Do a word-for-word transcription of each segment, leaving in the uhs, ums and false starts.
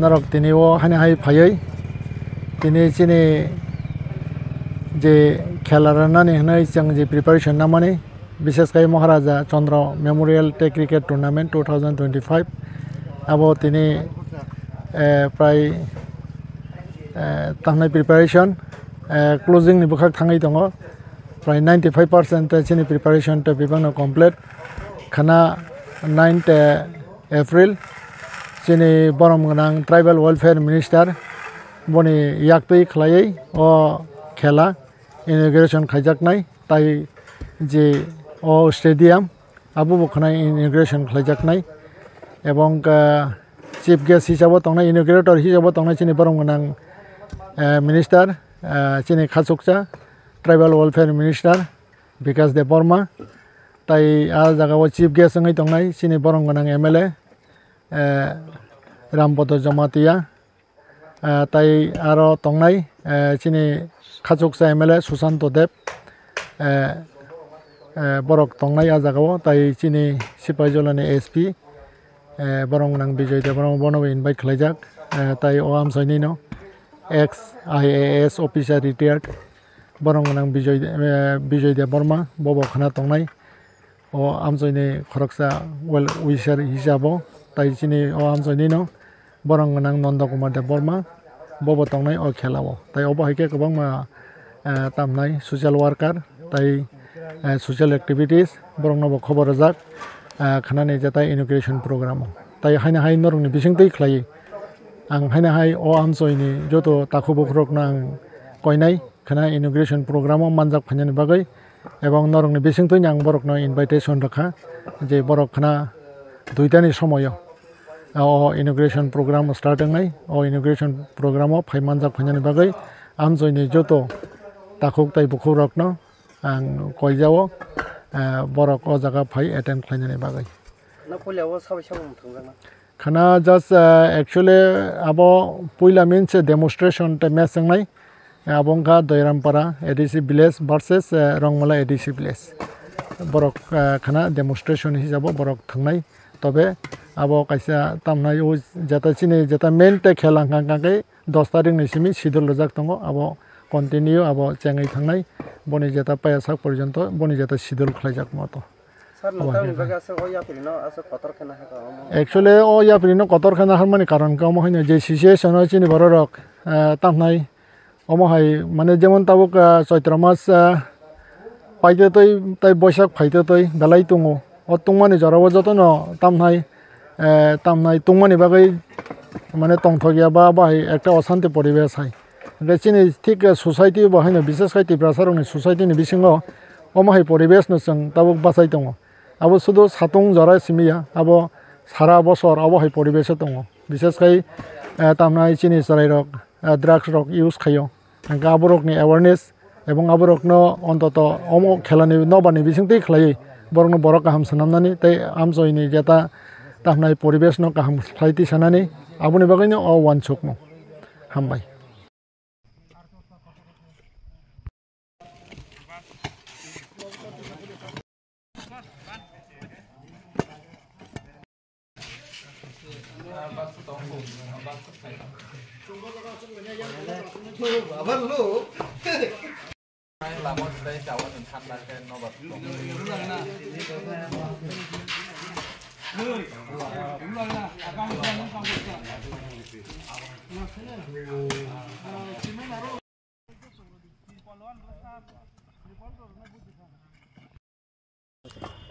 Norok tini o haino hai phaiwi tini chini je khela rwnani hwnwi chwng je preparation namani, bises khai Maharaja Chandra Memorial Tei Cricket Tournament two thousand twenty-five, abo tini, eh, prai, eh, tangnai preparation, eh, closing ni bwkhak thangwi tongo. Prai ninety-five percent tei chini preparation tei bebakno complete khna nine tei April, chini borom gwnang Tribal Welfare Minister boni yaktwi khlaiwi o khela inauguration khaijaknai, tai je o stadium abo bo khwnai inauguration khlaijaknai, ebong, ah, chief guest hisabo tongnai, inaugurator hisabo tongnai chini borom gwnang, eh, minister, ah, chini khachuksa Tribal Welfare Minister Bikash Debbarma, tai a jagao chief guest wngwi tongnai chini borom gwnang M L A, eh, Rambodo Jamatia, eh, tai aro tongnai, eh, chini khachuksa M L A Susanto Deb, eh, eh, borok tongnai a jagao, tai chini Sipaijolani S P, eh, borom gwnang Bijoy Debbarma bono bo invite khlaijak, eh, tai o amchaini no ex I A S officer retired borom gwnang Bijoy, eh, Bijoy Debbarma bobo khna tongnai. O amchaini khoroksa well wisher hisabo, tai chini o amchaini no borom gwnang Nondo Kumar Debbarma bobo tongnai o khela o. Tai obo hai khe kwbangma, eh, tamnai social worker tai, eh, social activities borokno bo khobor rwjak, eh, khnani je tai inauguration program o. Tai haino hai norokni bisingtwi khlaiwi ang haino hai o amchaini joto takhuk bukhuk rokno ang koinai khna inauguration program o manjak phainani bagwi, ebong norokni bisingtwi ang borokno invitation rwkha je borok khna duitani somoio o inauguration program start wngnai, o inauguration program o phai manjak phainani bagwi amchaini joto takhuk tai bukhuk rokno ang koijao, eh, borok o jaga phai attend khlainani bagwi. No puila o sabai sabai thwngjakna. Khana just, uh, actually abo puila means demonstration tei match wngnai. Abo wngkha Doirampara A D C village versus, uh, Rongmala A D C village. Borok, uh, khana demonstration hisabo borok thwngnai. Tobe abo kaisa tamnai o jeta chini jeta main tei khela hwnkha hwnkha khe dos tarikh ni simi schedule rwjak tongo. Abo continue abo chengwi thangnai. Boni jeta paiya sak porjonto boni jeta schedule khlaijak moto. Sir, nwng tamni bagwi aswk o yapri no aswk kotor khe nahar kha omo? Actually, o yapri no kotor khe naharmani karon khe omo haino je situation o chini borok rok, eh, tamhnai omo hai, mane, jemon tabuk, eh, Chaitra mas, eh, paitotwi tei Boisak phaitotwi belai tongo. O tongmani jorao jotono tamhnai, eh, tamhnai tongmani bagwi, mane, tongthok ya ba, ba hai ekta osanti poribesh hai. Hwnkhe chini thik, eh, society bo haino, bises khai Tiprasa rokni society ni bisingo omo hai poribesh no chwng tabuk bachai tongo. Abo sudu satung jora simi ya, abo sara bosor abo hai poribesh o tongo. Bises khai, eh, tamnai chini chwrai rok, eh, drugs rok use khaio. Hwnkhe aborokni awareness ebong aborokno ontoto omo khelani nokbarni bisingtwi khlaiwi borokno borok kaham swnamnani tei amchoini jeta tamhnai poribeshno kaham khlai tisanani aboni bagwino o uansukmung. Hambai.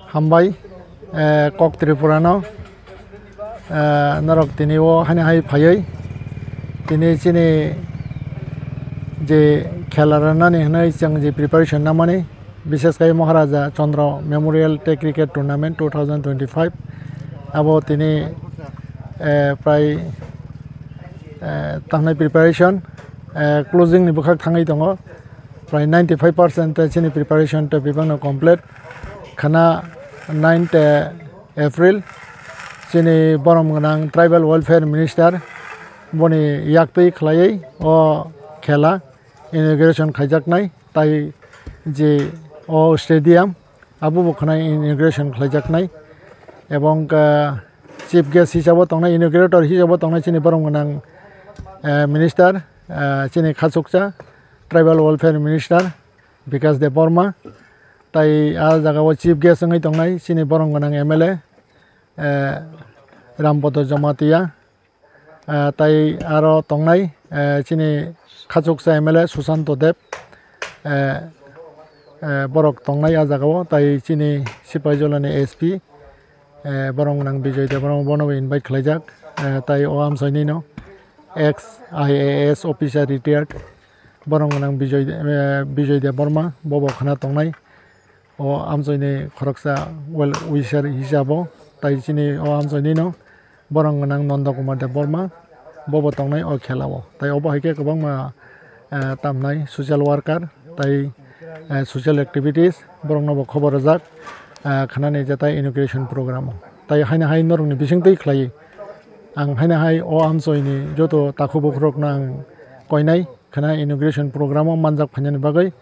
Hambai, eh, kok Tripura no, eh, norok tini o haino hai phaiwi tini chini je khela rwnani hwnwi chwng je preparation namani, bises khai Maharaja Chandra Memorial Tei Cricket Tournament two thousand twenty-five, abo tini, eh, prai, eh, tangnai preparation, eh, closing ni bwkhak thangwi tongo. Prai ninety-five percent tei chini preparation tei bebakno complete khna nine tei April chini borom gwnang Tribal Welfare Minister boni yaktwi khlaiwi o khela inauguration khaijaknai, tai je o stadium abo bo khna inauguration khlaijaknai, ebong, ah, chief guest hisabo tongnai, inaugurator hisabo tongnai chini borom gwnang, eh, minister, eh, chini khachuksa tribal welfare minister Bikash Debbarma. Tai a jagao chief guest wngwi tongnai chini borom gwnang M L A, eh, Rampodo Jamatia. Ah, tai aro tongnai, eh, chini khachuksa M L A Susanto Deb, eh, eh, borok tongnai a jagao, tai chini Sipaijolani S P, eh, borok nang Bijoy Debbarma bono bo invite khlaijak, eh, tai o amchaini no ex I A S officer retired borok nang Bijoy, eh, Bijoy Debbarma bobo khna tongnai. O amchaini khoroksa well wisher hisabo, tai chini o amchaini no borok gwnang Nanda Kumar Debbarma, bobo tongnai o khela o. Tai obo hai khe kwbangma, eh, tamnai social worker, tai, eh, social activities, borok no bo khobor rwjak, eh, khnani je tai inauguration program o. Tai haino hai norokni bisingtwi khlaiwi ang haino hai o amchaini joto takhuk bukhuk rokno ang koinai. Khna inauguration program o manjak phainani bagwi,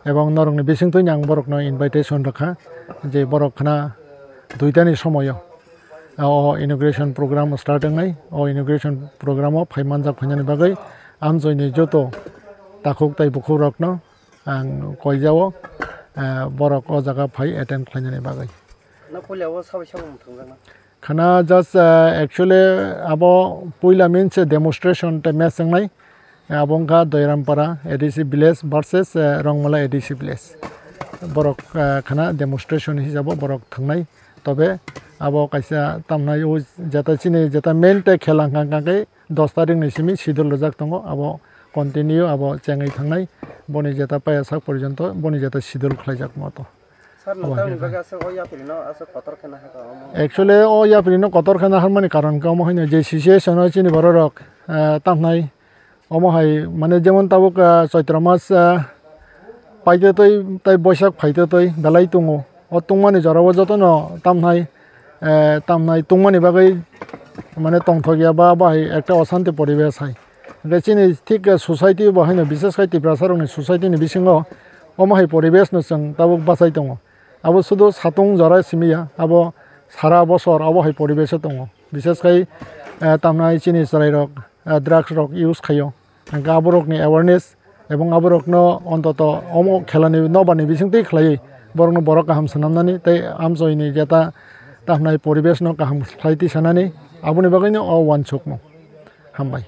ebong norokni bisingtwi ang borokno invitation rwkha je borok khna duitani somoio o inauguration program start wngnai, o inauguration program o phai manjak phainani bagwi amchaini joto takhuk tai bukhuk rokno ang koijao, eh, borok o jaga phai attend khlainani bagwi. No puila o sabai sabai thangjakna. Khana just, uh, actually abo puila means demonstration te match wngnai. Abo wngkha Doirampara A D C village versus, uh, Rongmala A D C village. Borok, uh, khana demonstration hisabo borok thangnai. Tobe abo kaisa tamnai o jeta chini jeta main te khela hwnkha hwnkha khe dos tarikh ni simi schedule rwjak tongo. Abo continue abo chengwi thangnai. Boni jeta paiya sak porjonto boni jeta schedule khlaijak moto. Sir, obo nwng hai tamni khe bagwi aswk o yapri no aswk kotor khe nahakha omo? Actually, o yapri no kotor khe naharmani karon khe omo haino je situation o chini borok rok, eh, tamhnai omo hai mane jemon tabuk, eh, Chaitra mas, eh, paitotwi tai Boisak phaitotwi belai tongo. O tongmani jorao jotono tamhnai, eh, tamhnai tongmani bagwi mane tongthok ya ba, ba hai ekta oshanti poribesh hai. Hwnkhe chini thik, eh, society bo haino, bishesh khai Tiprasa rokni society ni bisingo omo hai poribesh no chwng tabuk bachai tongo. Abo sudu satung jora simi ya, abo sara bosor abo hai poribesh o tongo. Bishesh khai, eh, tamnai chini chwrai rok, eh, drugs rok use khaio. Hwnkhe aborokni awareness ebong aborokno ontoto omo khelani nokbarni bisingtwi khlaiwi borokno borok kaham swnamnani tei amchoini jeta tamhnai poribeshno kaham khlai tisanani aboni bagwino o uansukmung. Hambai.